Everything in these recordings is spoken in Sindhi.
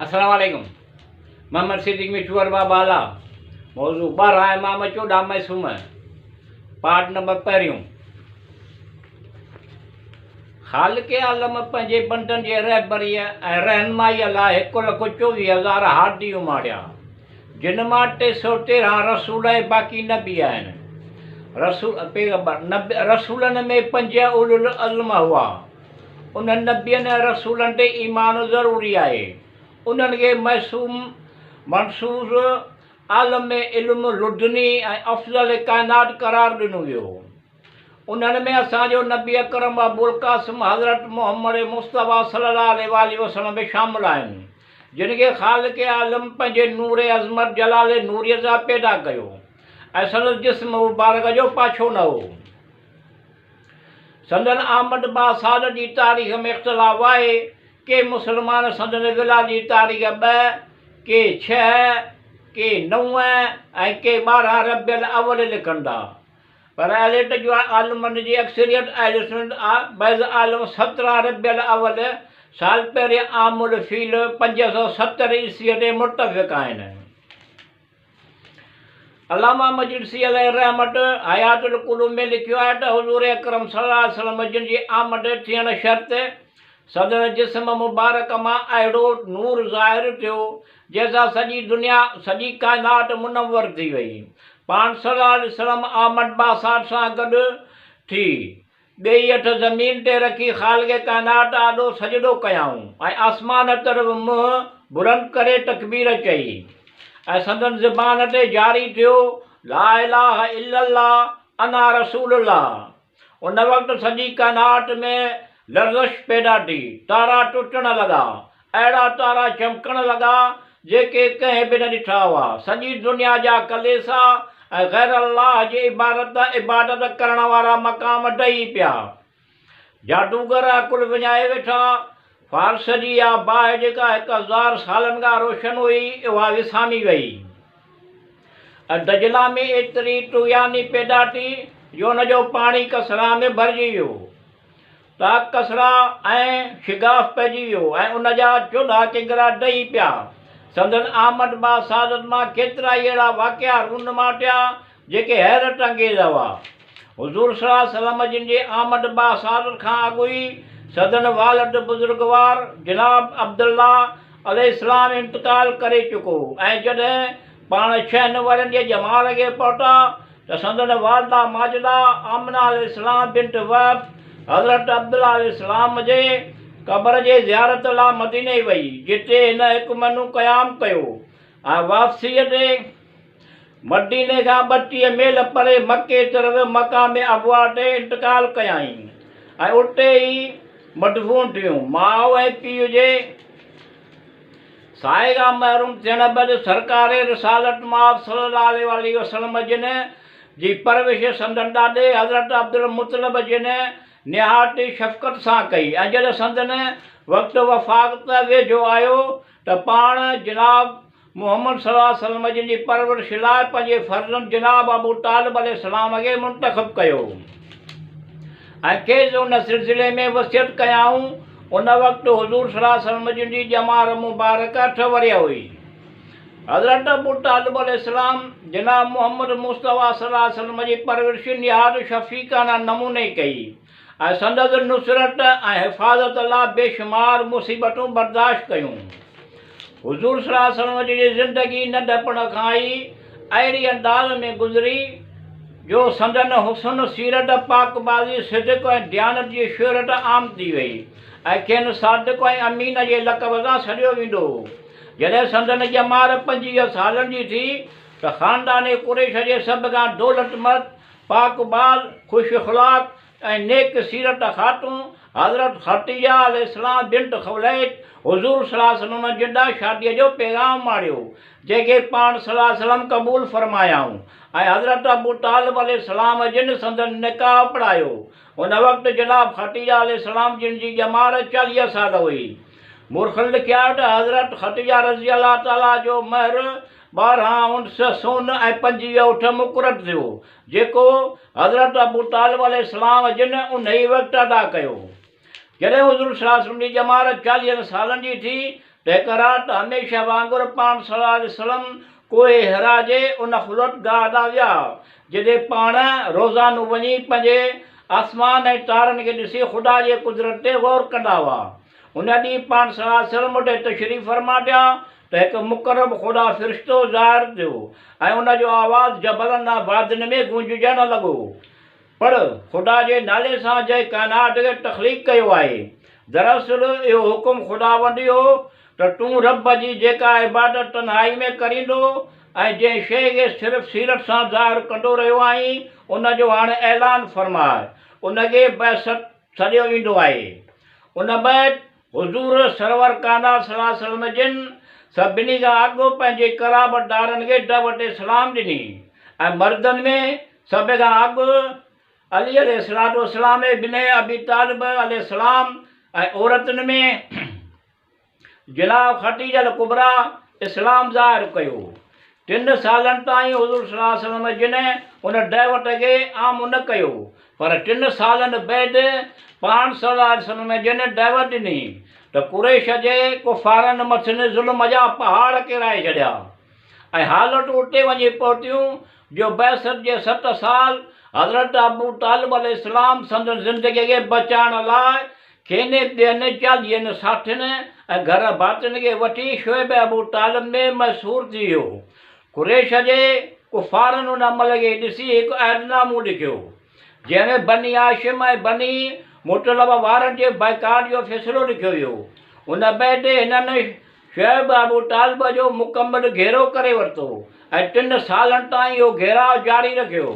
السلام عليڪم محمد صديق مٺو ارباب بالا موضوع 12 امام 14 معصوم پارٽ نمبر پهريون خالق عالم پنهنجي بندن جي رهبريء ۽ رهنمائيء لاء هڪ لک 24 هزار هادي اماڻيا، جن مان 313 رسول ۽ باقي نبي آهن. رسول، پيغمبر، نبي، رسولن ۾ پنج اولوالعزم هئا. انهن نبين ۽ رسولن تي ايمان ضروري آهي. انهن کي معصوم، منصوص، عالم علم لدني ۽ افضل ڪائنات قرار ڏنو ويو. انهن ۾ اسان جو نبي اڪرم ابوالقاسم حضرت محمد مصطفيٰ صلي الله عليه واٰله وسلم به شامل آهن، جن کي خالق عالم پنهنجي نور عظمت جلال نوريء سان پيدا ڪيو ۽ سندس جسم مبارڪ جو پاڇو نه هو. سندن آمد باسعادت جي تاريخ ۾ اختلاف آهي، ڪي مسلمان سندن ولادت جي تاريخ ٻه، ڪي ڇهه، ڪي نو ۽ ڪي 12 ربيع الاول لکن ٿا. پر اهل تجوع عالمن جي اڪثريت اهل سنت آ، بعض عالم 17 ربيع الاول سال پهرين عام الفيل 570 عيسويء تي متفق آهن. علامه مجلسي عليه الرحمت حيات القلوب ۾ لکيو آهي ته حضور اڪرم صلي الله عليه وسلم جن جي آمد ٿيڻ شرط سندن جسم مبارڪ مان اهڙو نور ظاهر ٿيو جنهن سان سڄي دنيا، سڄي ڪائنات منور ٿي وئي. پاڻ صلي الله عليه وسلم آمد باسات سان گڏ ٿي، ٻئي هٿ زمين تي رکي خالق ڪائنات آڏو سجدو ڪيائون ۽ آسمان طرف منهن بلند ڪري تڪبير چئي ۽ سندن زبان تي جاري ٿيو، لا اله الا الله انا رسول الله. ان وقت سڄي ڪائنات ۾ لرزش پيدا ٿي، تارا ٽٽڻ لڳا، اهڙا تارا چمڪڻ لڳا، جيڪي ڪنهن به نه ڏٺا هئا. سڄي دنيا جا ڪليسا ۽ غير الله جي عبارت عبادت ڪرڻ وارا مقام ڊهي پيا. جادوگر عقل وڃائي ويٺا. فارس جي اها باهه جيڪا 1000 سالن کان روشن هئي، اها وسامي وئي. ۽ دجله ۾ ايتري طغياني پيدا ٿي جو ان جو پاڻي ڪسريٰ ۾ ڀرجي ويو. طاق ڪسريٰ ۽ شگاف پئجي ويو ۽ ان جا چوڏها ڪنگرا ڊهي پيا. سندن آمد باسعادت مان ڪيترائي اهڙا واقعا رونما ٿيا، جيڪي حيرت انگيز هئا. حضور صلي الله عليه وسلم جن جي آمد باسعادت کان اڳ ئي سندن والد بزرگوار جناب عبدالله عليه السلام انتقال ڪري چڪو هو ۽ جڏهن پاڻ ڇهن ورهين جي ڄمار کي پهتا ته سندن والده ماجده آمنه عليه السلام بنت وهب حضرت عبدالله عليه السلام جي قبر جي زيارت لاء مديني وئي جتي هن هڪ مهينو قيام ڪيو ۽ واپسيء تي مديني کان 32 ميل پري مڪي طرف مقام ابوا تي انتقال ڪيائين ۽ اتي ئي مدفون ٿيون. ماء ۽ پيء جي سائي کان محروم ٿيڻ بعد سرڪار رسالت مآب صلي الله عليه واٰله وسلم جن جي پرورش سندن ڏاڏي حضرت عبدالمطلب جن نهايت ئي شفقت سان ڪئي ۽ جڏهن سندن وقت وفات ويجهو آيو ته پاڻ جناب محمد صلي الله عليه وسلم جن جي پرورش لاء پنهنجي فرزند جناب ابو طالب عليه السلام کي منتخب ڪيو ۽ کيس ان سلسلي ۾ وصيت ڪيائون. ان وقت حضور صلي الله عليه وسلم جن جي ڄمار مبارڪ اٺ ورهيه هئي. حضرت ابو طالب عليه السلام جناب محمد مصطفيٰ صلي الله عليه وسلم جي پرورش نهايت شفيقانه نموني ڪئي. ۽ سندس نصرت ۽ حفاظت لاء بيشمار مصيبتون برداشت ڪيون. حضور صلي الله عليه وسلم جي زندگي ننڍپڻ کان ئي اهڙي انداز ۾ گذري جو سندن حسن، سيرت، پاڪبازي، صدق ۽ ديانت جي شهرت عام ٿي وئي ۽ کين صادق ۽ امين جي لقب سان سڏيو ويندو هو. جڏهن سندن ڄمار 25 سالن جي ٿي ته خاندان قريش جي سڀ کان دولتمند، پاڪباز، خوش اخلاق ۽ نيڪ سيرت خاتون حضرت خديجه عليه السلام بنت خوليد حضور صلي الله عليه وسلم جن ڏانهن شاديء جو پيغام آڻيو، جنهن کي پاڻ صلي الله عليه وسلم قبول فرمايائون ۽ حضرت ابو طالب عليه السلام جن سندن نڪاح پڙهايو. ان وقت جناب خديجه عليه السلام جن جي ڄمار 40 سال هئي. مورخن لکيو آهي ته حضرت خديجه رضي الله تعاليٰ جو مهر 12 اونس سون ۽ 25 اٺ مقرر ٿيو، جيڪو حضرت ابو طالب عليه السلام جن انهيء وقت ادا ڪيو. جڏهن حضور صلي الله عليه وسلم جي ڄمار چاليهن سالن جي ٿي ته هڪ رات هميشه وانگر پاڻ صلّي الله عليه وسلّم ڪوهه حرا جي ان خلوت گاهه ڏانهن ويا، جتي پاڻ روزانو وڃي پنهنجي آسمان ۽ تارن کي ڏسي خدا جي قدرت تي غور ڪندا هئا. ان ڏينهن پاڻ صلّي الله عليه وسلّم اتي تشريف فرما ٿيا ته هڪ مقرب خدا فرشتو ظاهر ٿيو ۽ ان جو آواز جبلن ۽ وادين ۾ گونججڻ لڳو. پڙهه، خدا جي نالي سان جنهن ڪائنات کي تخليق ڪيو آهي. دراصل اهو حڪم خداوند جو هو ته تون رب جي جيڪا عبادت تنهائي ۾ ڪريندو ۽ جنهن شيء کي صرف سيرت سان ظاهر ڪندو رهيو آهين ان جو هاڻ اعلان فرماء. ان کي بعثت سڏيو ويندو آهي. ان بعد حضور سرور ڪائنات صلي الله عليه وسلم جن سڀني کان اڳ پنهنجي قرابت دارن کي دعوت اسلام ڏني ۽ مردن ۾ سڀ کان اڳ علي عليه الصلوة والسلام ابن ابي طالب عليه السلام ۽ عورتن ۾ جناب خديجه الڪبريٰ اسلام ظاهر ڪيو. ٽن سالن تائين حضور صلي الله عليه وسلم جن ان دعوت کي عام نه ڪيو پر ٽن سالن بعد پاڻ صلي الله عليه وسلم جن دعوت ڏني ته قريش جي ڪفارن مٿن ظلم جا پهاڙ ڪيرائي ڇڏيا ۽ حالتون اتي وڃي پهتيون جو بعثت جي ست سال حضرت ابو طالب عليه السلام سندن زندگي کي بچائڻ لاء کين ٻين چاليهن ساٿين ۽ گهر ڀاتين کي وٺي شعب ابو طالب ۾ محصور ٿي ويو. قريش جي ڪفارن ان عمل کي ڏسي هڪ عهدنامو لکيو، جنهن ۾ بني هاشم ۽ بني مطلب وارن جي بائيڪاٽ جو فيصلو لکيو ويو. ان بعد هنن شعب ابو طالب جو مڪمل گهيرو ڪري ورتو ۽ ٽن سالن تائين اهو گهيراء جاري رکيو.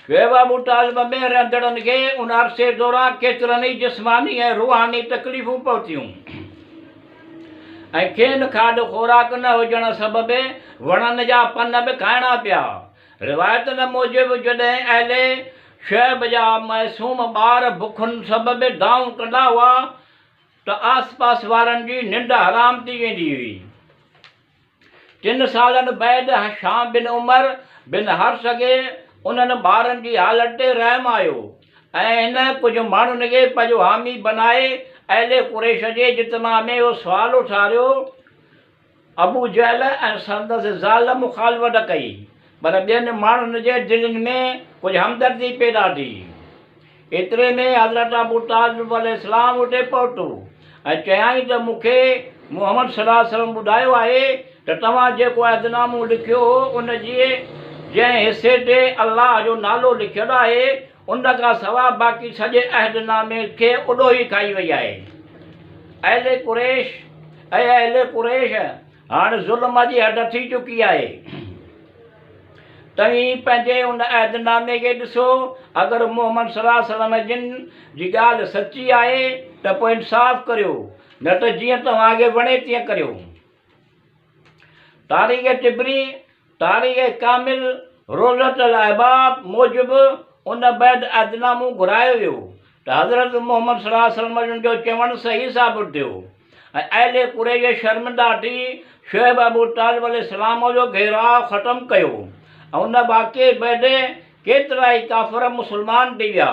شعب ابو طالب ۾ رهندڙن کي ان عرصي دوران ڪيترن ئي جسماني ۽ روحاني تڪليفون پهتيون ۽ کين کاڌ خوراڪ نه هجڻ سبب وڻن جا پن به کائڻا پيا. روايتن موجب جڏهن اهل شعب جا معصوم ٻار بکن سبب دانهون ڪندا هئا ته آس پاس وارن جي ننڊ حرام ٿي ويندي هئي. ٽن سالن بعد هشام بن عمر بن حرث کي انهن ٻارن جي حالت تي رحم آيو ۽ هن ڪجهه ماڻهن کي پنهنجو حامي بنائي اهل قريش جي اجتماع ۾ اهو سوال اٿاريو ابو جهل ۽ سندس زال مخالفت ڪئي، پر ٻين ماڻهن جي دلين ۾ ڪجهه همدردي پيدا ٿي. ايتري ۾ حضرت ابو طالب عليه السلام اتي پهتو ۽ چيائين ته مون کي محمد صلي الله عليه وسلم ٻڌايو آهي ته توهان جيڪو عهدنامو لکيو هو ان جي جنهن حصي تي الله جو نالو لکيل آهي ان کان سواء باقي سڄي عهدنامي کي اڏوهي کائي وئي آهي. اهل قريش، اي اهل قريش! هاڻ ظلم جي حد ٿي چڪي آهي. توهين پنهنجي ان عهدنامي کي ڏسو، اگر محمد صلي الله عليه وسلم جن جي ڳالهه سچي آهي ته پوء انصاف ڪريو، نه ته جيئن توهان کي وڻي تيئن ڪريو. تاريخ طبري، تاريخ ڪامل، روضة الاحباب موجب ان بعد عهدنامو گهرايو ويو ته حضرت محمد صلي الله عليه وسلم جن جو چوڻ صحيح ثابت ٿيو ۽ اهل قريش شرمنده ٿي شعيب ابو طالب عليه السلام جو گهيراء ختم ڪيو ۽ ان واقعي بعد ڪيترائي ڪافر مسلمان ٿي ويا.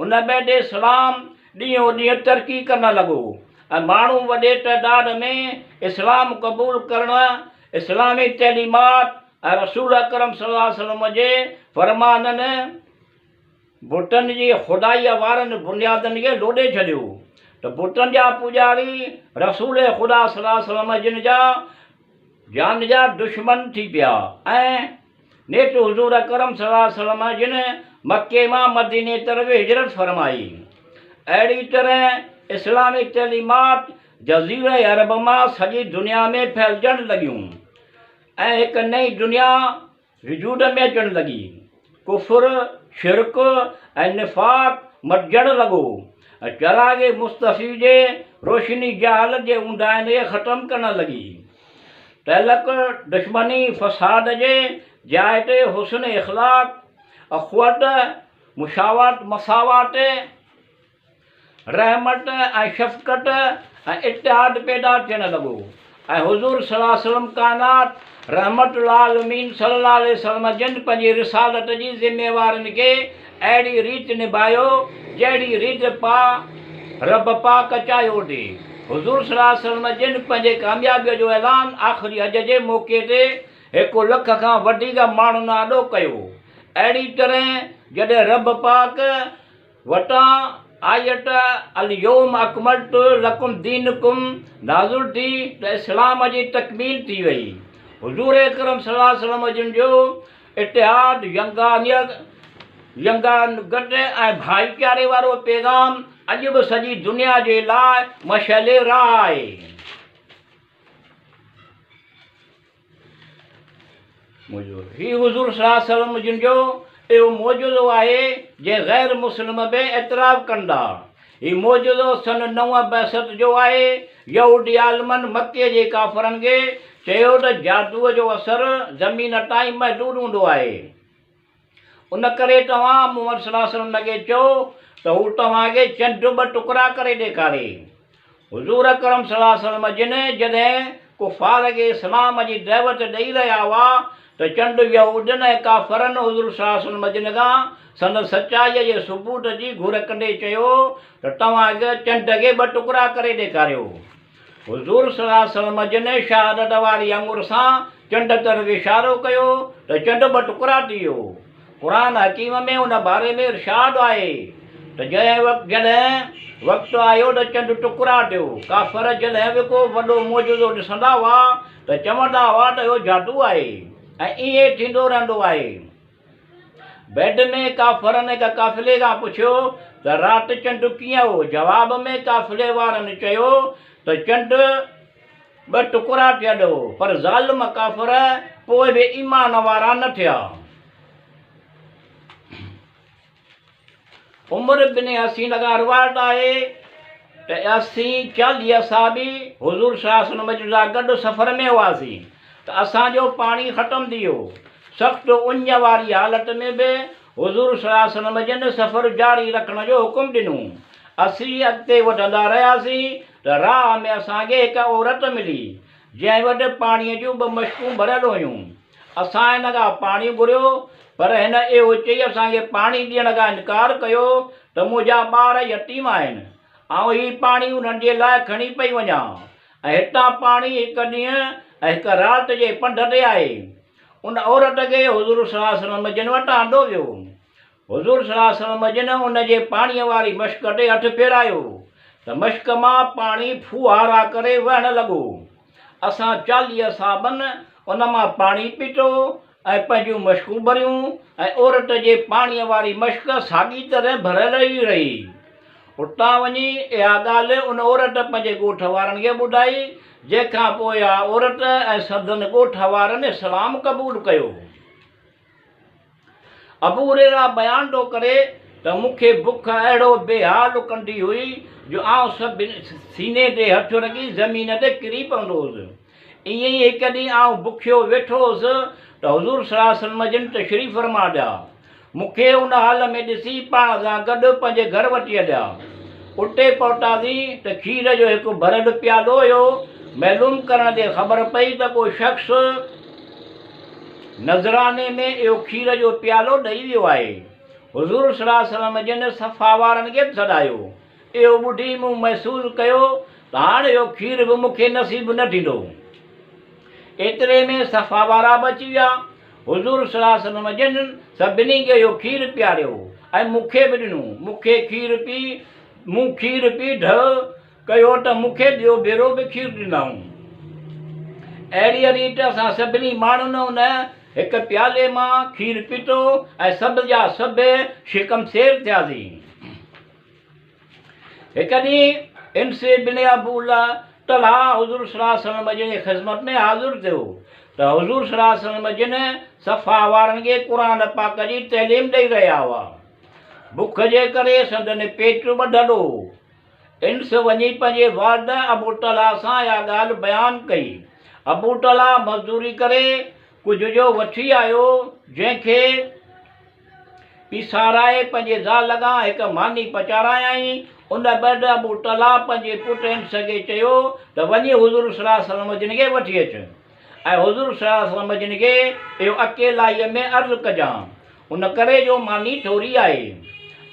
ان بعد اسلام ڏينهون ڏينهن ترقي ڪرڻ لڳو ۽ ماڻهو وڏي تعداد ۾ اسلام قبول ڪرڻ، اسلامي تعليمات ۽ رسول اڪرم صلي الله عليه وسلم جي فرمانن بتن جي خدائيء وارن بنيادن کي لوڏي ڇڏيو ته بتن جا پوڄاري رسول خدا صلي الله عليه وسلم جن جا جان جا دشمن ٿي پيا ۽ نيٺ حضور اڪرم صلي الله عليه وسلم جن مڪي مان مديني طرف هجرت فرمائي. اهڙي طرح اسلامي تعليمات جزيره عرب مان سڄي دنيا ۾ ڦهلجڻ لڳيون ۽ هڪ نئين دنيا وجود ۾ اچڻ لڳي. ڪفر، شرڪ ۽ نفاق مٽجڻ لڳو ۽ چراغ مصطفي جي روشني جهالت جي اونداهين کي ختم ڪرڻ لڳي. تعلق، دشمني، فساد جي جاء تي حسن اخلاق، اخوت، مشاوات، مساوات، رحمت ۽ شفقت ۽ اتحاد پيدا ٿيڻ لڳو ۽ حضور صلي الله عليه وسلم ڪائنات رحمت اللعالمين صلي الله عليه وسلم جن پنهنجي رسالت جي ذميوارين کي اهڙي ريت نڀايو جهڙي ريت پا رب پاڪ چاهيو ٿي. حضور صلي الله عليه وسلم جن پنهنجي ڪاميابيء جو اعلان آخري حج جي موقعي تي هڪ لک کان وڌيڪ ماڻهن آڏو ڪيو. اهڙي طرح جڏهن رب پاڪ وٽان آيت اليوم اڪملت لڪم دينڪم نازل ٿي ته اسلام جي تڪميل ٿي وئي. حضور اڪرم صلي الله عليه وسلم جن جو اتحاد، ينگانيت، ينگانگت ۽ ڀائيچاري وارو پيغام اڄ به سڄي دنيا جي لاء مشعل راهه آهي. هي حضور صلي الله عليه وسلم جن جو اهو معجزو آهي جنهن غير مسلم به اعتراف ڪندا. هي معجزو سن 9 بعثت جو آهي. يهودي عالمن مڪي جي ڪافرن کي چيو ته جادوء جو اثر زمين تائين محدود هوندو آهي. ان ڪري توهان محمد صلي الله عليه وسلم کي چئو ته هو توهان کي چنڊ ٻه ٽڪرا ڪري ڏيکاري. حضور اڪرم صلي الله عليه وسلم جن جڏهن ڪفار کي اسلام جي دعوت ڏئي رهيا هئا ته چنڊ يهودين ۽ ڪافرن حضور صلي الله عليه وسلم جن کان سندن سچائيء جي ثبوت جي گهر ڪندي چيو ته توهان چنڊ کي ٻه ٽڪرا ڪري ڏيکاريو. حضور صلي الله عليه وسلم جن شهادت واري آڱر سان چنڊ طرف اشارو ڪيو ته چنڊ ٻه ٽڪرا ٿي ويو. قرآن حڪيم ۾ ان باري ۾ ارشاد آهي ته جنهن وقت جڏهن وقت آيو ته چنڊ ٽڪرا ٿيو. ڪافر جڏهن به ڪو وڏو معجزو ڏسندا هئا ته چوندا هئا ته اهو جادو آهي ۽ ائين ٿيندو رهندو آهي. بيڊ ۾ ڪافرن هڪ قافلي کان پڇيو ته رات چنڊ ڪيئن هو؟ جواب ۾ قافلي وارن چيو ته چنڊ ٻه ٽڪرا ٿيل هو، پر ظالم ڪافر پوء به ايمان وارا نه ٿيا. عمر بن حسين کان روايت آهي ته اسين 40 صحابي حضور صلي الله عليه وسلم جن سان گڏ سفر ۾ هئاسين ته اسان جو پاڻي ختم ٿي ويو. سخت اڃ واري حالت ۾ به حضور صلي الله عليه وسلم جن سفر جاري رکڻ جو حڪم ڏنو. اسين اڳتي وڌندا رهياسين ته راهه ۾ اسان کي هڪ عورت ملي، جنهن وٽ پاڻيء جون ٻه مشڪون ڀريل هيون. اسان هن کان پاڻي گهريو، پر هن اهو چئي اسان کي پاڻي ڏيڻ کان انڪار ڪيو ته منهنجا ٻار يتيم آهن، آئون هي پاڻي انهن جي لاء کڻي پئي وڃان ۽ هتان پاڻي هڪ ڏينهن ۽ هڪ رات جي پنڌ تي آهي. ان عورت کي حضور صلي الله عليه وسلم جن وٽ آندو ويو. حضور صلي الله عليه وسلم جن ان جي پاڻيء واري مشڪ تي هٿ ڦيرايو ته مشڪ مان پاڻي ڦوهارا ڪري وهڻ لڳو. اسان 40 صحابن ان مان پاڻي پيتو ۽ پنهنجون مشڪون ڀريون ۽ عورت جي پاڻيء واري مشڪ ساڳي طرح ڀريل ئي رهي. اتان وڃي اها ڳالهه ان عورت پنهنجي ڳوٺ وارن کي ٻڌائي، جنهن کان پوء اها عورت ۽ سندن ڳوٺ وارن اسلام قبول ڪيو. ابو هريره بيان ٿو ڪري ته مون کي بک اهڙو بي حال ڪندي هئي جو آئون سيني تي هٿ رکي زمين تي ڪري پوندو هوس. ائين ئي هڪ ڏينهن آئون بکيو ويٺو هوس ته حضور صلي الله عليه وسلم جن تشريف فرما ٿيا. مون کي ان حال ۾ ڏسي پاڻ سان گڏ پنهنجي گهر وٺي هليا. اتي پهتاسين ته کير جو هڪ ڀريل پيالو هيو. معلوم ڪرڻ تي خبر پئي ته ڪو شخص نذراني ۾ اهو کير جو پيالو ڏئي ويو آهي. حضور صلي الله عليه وسلم جن صفا وارن کي به سڏايو. اهو ٻڌي مون محسوس ڪيو ته هاڻ اهو کير به مون کي نصيب نه ٿيندو. ايتري ۾ صفا وارا به اچي ويا. حضور صلي الله عليه وسلم جن سڀني کي اهو کير پياريو ۽ مون کي به ڏنو. مون کي کير پي مون کير پي ڍء ڪيو ته مون کي ٻيو ڀيرو به کير ڏنائون. اهڙيء ريت اسان سڀني ماڻهن ان هڪ پيالي مان کير پيتو ۽ سڀ جا سڀ شڪم سير ٿياسين. هڪ ڏينهن انس بن ابو طلحه حضور صلي الله عليه وسلم جن جي خدمت ۾ حاضر ٿيو ته حضور صلي الله عليه وسلم جن صفا وارن کي قرآن پاڪ جي تعليم ڏئي رهيا هئا. بک جي ڪري سندن پيٽ ٻڌل هو. انس وڃي پنهنجي والد ابو طلحه سان اها ڳالهه بيان ڪئي. ابو طلحه مزدوري ڪري ڪجهه جو وٺي آيو، جنهن کي پيسارائي پنهنجي زال کان هڪ ماني پچارايائين. ان بعد ابو طلحه پنهنجي پٽ انس کي چيو ته وڃي حضور صلي الله عليه وسلم جن کي وٺي اچ ۽ حضور صلي الله عليه وسلم جن کي اهو اڪيلائيء ۾ عرض ڪجان. ان ڪري جو ماني ٿوري آهي.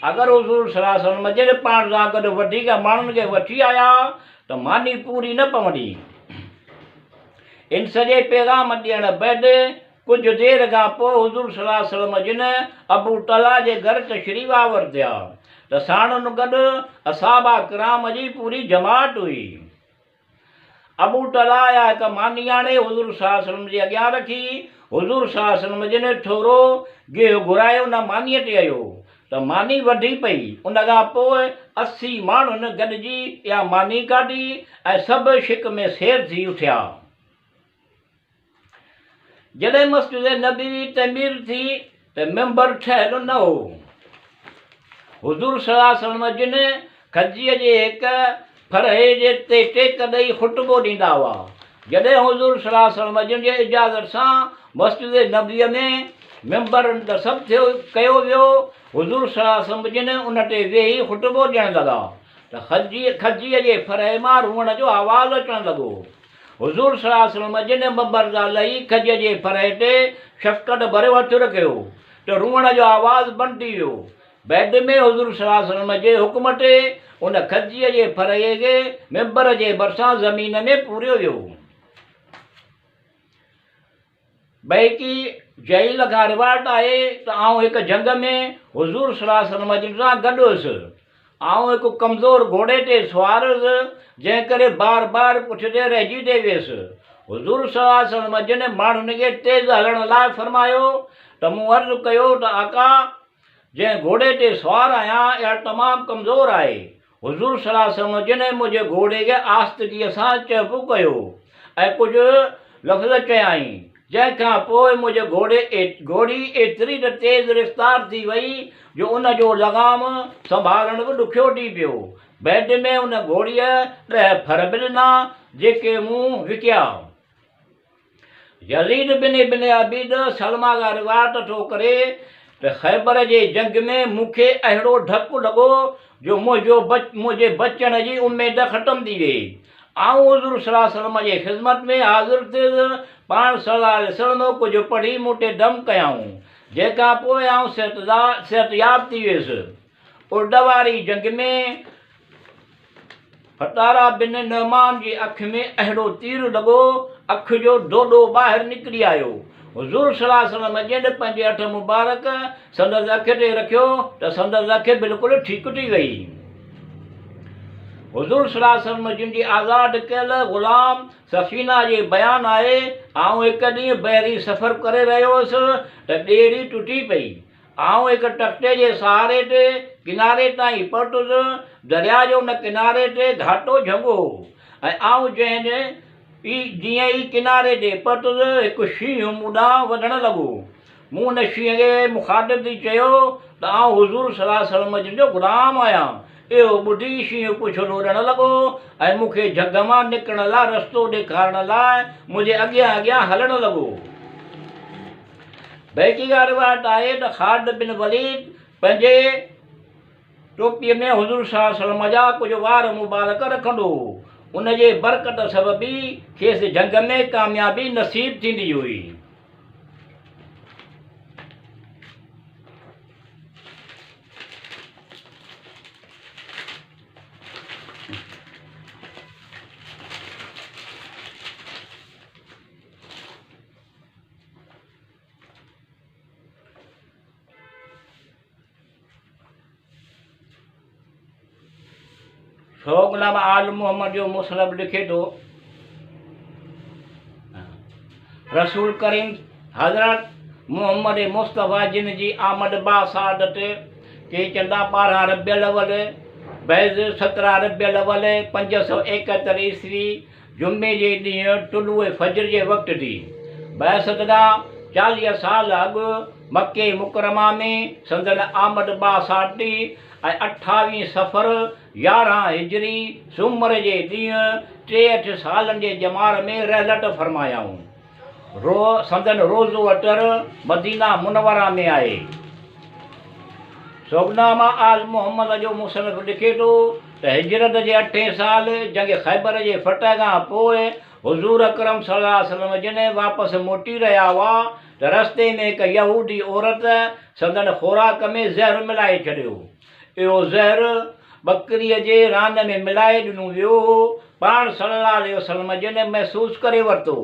اگر حضور صلي الله عليه وسلم جن پاڻ سان گڏ وڌيڪ ماڻهن کي وٺي آيا ته ماني پوري نه پوندي. ان سڄي پيغام ڏيڻ بعد ڪجهه دير کان پوء حضور صلي الله عليه وسلم جن ابو طلحه جي گهر تشريف آور ٿيا ته ساڻن گڏ اصحابه ڪرام جي پوري جماعت هئي. ابو طلحه اها هڪ ماني آڻي حضور صلي الله عليه وسلم جي اڳيان رکي. حضور صلي الله عليه وسلم جن ٿورو گيهه گهرائي ان مانيء تي هنيو ته ماني وڌي پئي. ان کان پوء 80 ماڻهن گڏجي اها ماني کاڌي ۽ سڀ شڪ ۾ سير ٿي اٿيا. جڏهن مسجد نبوي تعمير ٿي ته منبر ٺهيل نه هو. حضور صلي الله عليه وسلم جن کجيء جي هڪ ڦرهي جي تي ٽيڪ ڏئي خطبو ڏيندا هئا. جڏهن حضور صلي الله عليه وسلم جن جي اجازت سان مسجد نبويء ۾ منبر نصب ٿيو ڪيو ويو، حضور صلي الله عليه وسلم جن ان تي ويهي خطبو ڏيڻ لڳا ته کجيء جي ڦرهي مان روئڻ جو آواز اچڻ لڳو. حضور صلي الله عليه وسلم جن منبر تان لهي کجيء جي ڦرهي تي شفقت ڀريو هٿ رکيو ته روئڻ جو آواز بند ٿي ويو. بعد ۾ حضور صلي الله عليه وسلم جي حڪم تي ان کجيء جي ڦرهي کي منبر جي ڀرسان زمين ۾ پوريو ويو. بيهقي جعيل کان روايت آهي ته آئون هڪ جنگ ۾ حضور صلي الله عليه وسلم جن سان گڏ هيس. آئون هڪ ڪمزور گهوڙي تي سوار هيس، جنهن ڪري بار بار پٺتي رهجي ٿي ويس. حضور صلي الله عليه وسلم جن ماڻهن کي تيز هلڻ لاء فرمايو ته مون عرض ڪيو ته آقا! جنهن گهوڙي تي سوار آهيان، اها تمام ڪمزور آهي. حضور صلي الله عليه وسلم جن منهنجي گهوڙي کي آهستگيء سان چهبو ڪيو ۽ ڪجهه لفظ چيائين، جنهن کان پوء منهنجي گهوڙي گهوڙي ايتري ته تيز رفتار ٿي وئي جو ان جو لغام سنڀالڻ به ڏکيو ٿي پيو. بعد ۾ ان گهوڙيء 10 ڦر به ڏنا، جيڪي مون وڪيا. يزيد بن ابن عبيد سلميٰ کان روايت ٿو ڪري ته خيبر جي جنگ ۾ مون کي اهڙو ڌڪ لڳو جو منهنجو منهنجي بچڻ جي اميد ختم ٿي ويئي. آئون حضور صلي الله عليه وسلم جي خدمت ۾ حاضر ٿيس، پاڻ صلي الله عليه وسلم ڪجهه پڙهي مون تي دم ڪيائون، جنهن کان پوء آئون صحتياب ٿي ويس. ارد واري جنگ ۾ فتارا بن نعمان جي اک ۾ اهڙو تير لڳو، اک جو دوڏو ٻاهر نڪري آيو. حضور صلي الله عليه وسلم جن پنهنجي هٿ مبارڪ سندس اک تي رکيو ته سندس اک بلڪل ٺيڪ ٿي وئي. حضور صلي الله عليه وسلم جن جي آزاد ڪيل غلام سفينه جي بيان آهي، آئون هڪ ڏينهن بحري سفر ڪري رهيو هوس ته ٻيڙي ٽٽي پئي. آئون هڪ تختي جي سهاري تي ڪناري تائين پهتس. درياء جي ان ڪناري تي گهاٽو جهنگ هو ۽ آئون جنهن ئي جيئن ئي ڪناري تي پهتس، هڪ شينهن مون ڏانهن وڌڻ لڳو. مون ان شينهن کي مخاطب ٿي چيو ته آئون حضور صلي الله عليه وسلم جن جو غلام آهيان. اهو ٻڌي شينهن پڇ لوڏڻ لڳو ۽ مون کي جهنگ مان نڪرڻ لاء رستو ڏيکارڻ لاء منهنجي اڳيان اڳيان هلڻ لڳو. بيهقي کان روايت آهي ته خالد بن وليد پنهنجي ٽوپيء ۾ حضور صلي الله عليه وسلم جا ڪجهه وار مبارڪ رکندو هو، ان جي برڪت سبب ئي کيس جنگ ۾ ڪاميابي نصيب ٿيندي هئي. شوق نامه آل محمد جو مصنف لکي ٿو، رسول ڪريم حضرت محمد مصطفيٰ جن جي آمد باسعادت ڪي چندا 12 ربيع الاول بيض 17 ربيع الاول 571 عيسوي جمعي جي ڏينهن طلوع فجر جي وقت ٿي. بعثت کان 40 سال اڳ مڪي مڪرمه ۾ سندن آمد باسعادتي ۽ اٺاويهين صفر 11 هجري سومر جي ڏينهن 63 سالن جي ڄمار ۾ رحلت فرمايائون. سندن روضو اطهر مدينه منوره ۾ آهي. سوگنامه آل محمد جو مصنف لکي ٿو ته هجرت جي اٺين سال جنگ خيبر جي فتح کان پوء حضور اڪرم صلي الله عليه وسلم جن واپس موٽي رهيا هئا ته رستي ۾ هڪ يهودي عورت سندن خوراڪ ۾ زهر ملائي ڇڏيو. اهو زهر ٻڪريء جي ران ۾ ملائي ڏنو ويو هو. پاڻ صلّي اللّٰه عليه وسلّم جن محسوس ڪري ورتو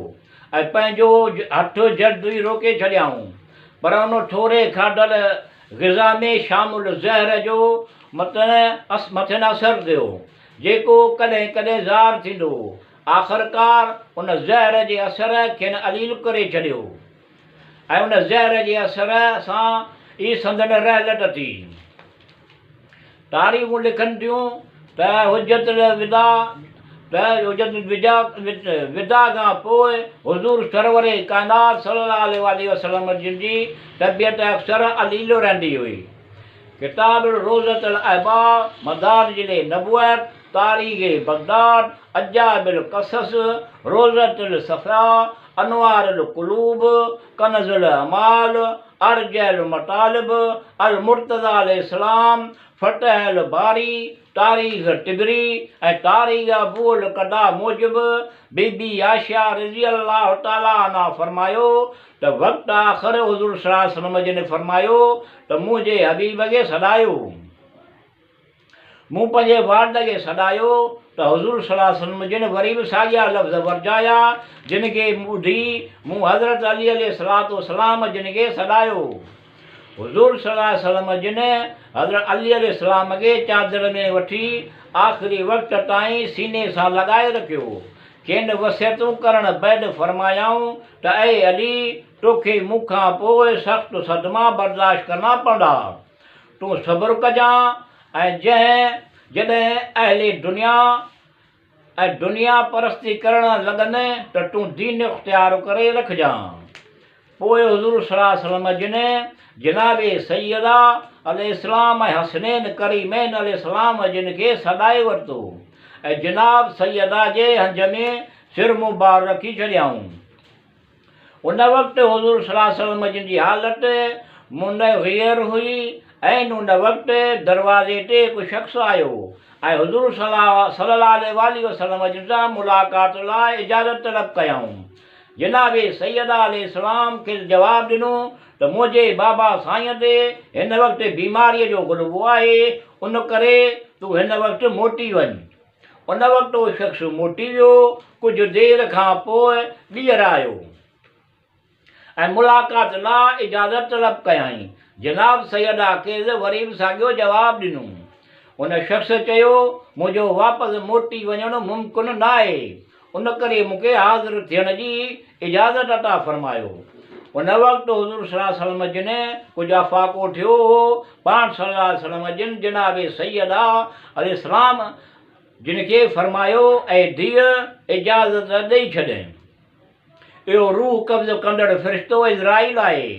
۽ پنهنجو هٿ جلد ئي روڪي ڇڏيائون، پر ان ٿوري کاڌل غذا ۾ شامل زهر جو مٿن اثر ٿيو، جيڪو ڪڏهن ڪڏهن ظاهر ٿيندو هو. آخرڪار ان زهر جي اثر کين عليل ڪري ڇڏيو ۽ ان زهر جي اثر سان ئي سندن رحلت ٿي. تاريخون لکن ٿيون ته حجة الوداع ته حجة الوداع کان پوء حضور سرور ڪائنات صلي الله عليه واٰله وسلم جن جي طبيعت اڪثر عليل رهندي هئي. ڪتاب روضة الاحباب، مدارج النبوت، تاريخ بغداد، عجائب القصص، روضة الصفا، انوار القلوب، ڪنز الاعمال، ارجع المطالب، المرتضيٰ عليه السلام، فتح الباري، تاريخ طبري ۽ تاريخ ابو القدا موجب بي بي عائشه رضي الله تعالٰي عنها فرمايو ته وقت آخر حضور صلي الله عليه وسلم جن فرمايو ته منهنجي حبيب کي سڏايو. مون پنهنجي والد کي سڏايو ته حضور صلي الله عليه وسلم جن وري به ساڳيا لفظ ورجايا جن کي ٻڌي مون حضرت علي عليه الصلوة والسلام جن کي سڏايو. حضور صلي الله عليه وسلم جن حضرت علي عليه السلام کي چادر ۾ وٺي آخري وقت تائين سيني سان لڳائي رکيو. کين وصيتون ڪرڻ بعد فرمايائون ته اي علي! توکي مون کان پوء سخت صدما برداشت ڪرڻا پوندا. تون صبر ڪجان ۽ جنهن جڏهن اهل دنيا ۽ دنيا پرستي ڪرڻ لڳن ته تون دين اختيار ڪري رکجان. پوء حضور صلي الله عليه وسلم جن جناب سيده عليه السلام ۽ حسنين ڪريمين عليه السلام جن کي سڏائي ورتو ۽ جناب سيده جي هنج ۾ سر مبارڪ رکي ڇڏيائون. ان وقت حضور صلي الله عليه وسلم جن جي حالت منغير هئي. عين ان وقت دروازي تي هڪ شخص آيو ۽ حضور صلي الله عليه واٰله وسلم جن سان ملاقات لاء اجازت طلب ڪيائون. جناب سيده عليه السلام کيس جواب ڏنو ته منهنجي بابا سائين تي هن وقت بيماريء جو غلبو آهي، ان ڪري تون هن وقت موٽي وڃ. ان وقت اهو شخص موٽي ويو. ڪجهه دير کان پوء ٻيهر آيو ۽ ملاقات لاء اجازت طلب ڪيائين. جناب سيده کيس وري به ساڳيو جواب ڏنو. ان شخص چيو، منهنجو واپس موٽي وڃڻ ممڪن ناهي، ان ڪري مون کي حاضر ٿيڻ جي اجازت عطا فرمايو. ان وقت حضور صلي الله عليه وسلم جن ڪجهه افاقو ٿيو هو، پاڻ صلي الله عليه وسلم جن جناب سيده عليه السلام جن کي فرمايو، اي ڌيء! اجازت ڏئي ڇڏ. اهو روح قبض ڪندڙ فرشتو عزرائيل آهي.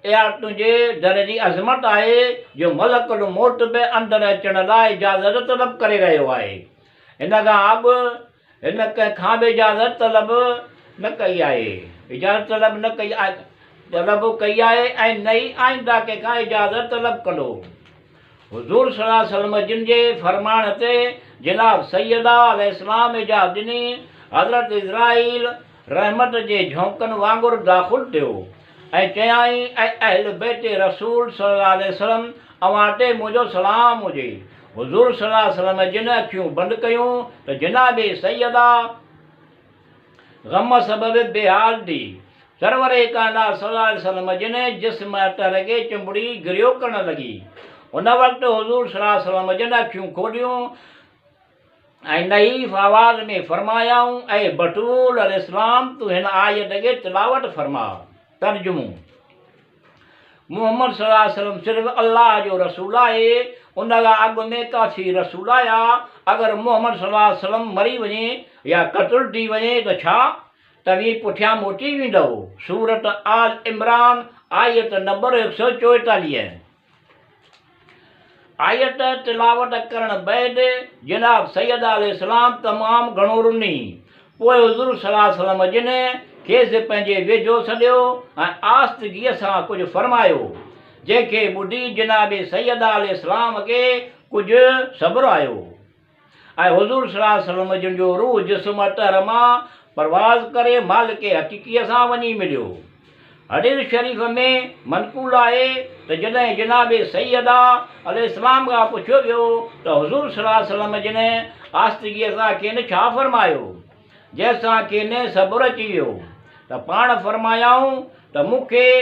اها تنهنجي در جي عظمت آهي جو ملڪ الموت به اندر اچڻ لاء اجازت طلب ڪري رهيو آهي. هن کان اڳ هن ڪنهن کان به اجازت طلب نه ڪئي آهي، اجازت طلب نه ڪئي آهي، طلب ڪئي آهي ۽ نه ئي آئنده ڪنهن کان اجازت طلب ڪندو. حضور صلي الله عليه وسلم جن جي فرمائڻ تي جناب سيده عليه السلام اجازت ڏني. حضرت عزرائيل رحمت جي جهونڪن وانگر داخل ٿيو ۽ چيائين، اي اهل بيت رسول صلي الله عليه وسلم اوهان تي منهنجو سلام هجي. حضور صلي الله عليه وسلم جن اکيون بند ڪيون ته جناب سيده غم سبب بي حال ٿي. سرور ڪائنات صلي الله عليه وسلم جن جسم اطهر کي چنبڙي گريو ڪرڻ لڳي. ان وقت حضور صلي الله عليه وسلم جن اکيون کوليون ۽ نحيف آواز ۾ فرمايائون، اي بتول عليه السلام تون هن آيت کي تلاوت فرماء. ترجمو. محمد صلي الله عليه وسلم صرف الله جو رسول آهي، ان کان اڳ ۾ ڪافي رسول آيا، اگر محمد صلي الله عليه وسلم مري وڃي يا قتل ٿي وڃي ته ڇا توهين پٺيان موٽي ويندؤ؟ سورة آل عمران آيت نمبر 144. آيت تلاوت ڪرڻ بعد جناب سيده عليه السلام تمام گهڻو رني. پوء حضور صلي الله عليه وسلم جن کيس پنهنجي ويجهو سڏيو ۽ آهستگيء سان ڪجهه فرمايو، جنهن کي ٻڌي جناب سيده عليه السلام کي ڪجهه صبر آيو. ۽ حضور صلي الله عليه وسلم جن جو روح جسم اطهر مان پرواز ڪري مالڪ حقيقيء سان وڃي مليو. حديث شريف ۾ منقول آهي ته جڏهن جناب سيده عليه السلام کان پڇيو ويو ته حضور صلي الله عليه وسلم جن آستگيء سان کين ڇا فرمايو جنهن سان کين صبر اچي ويو ته پاڻ فرمايائون ته مون کي.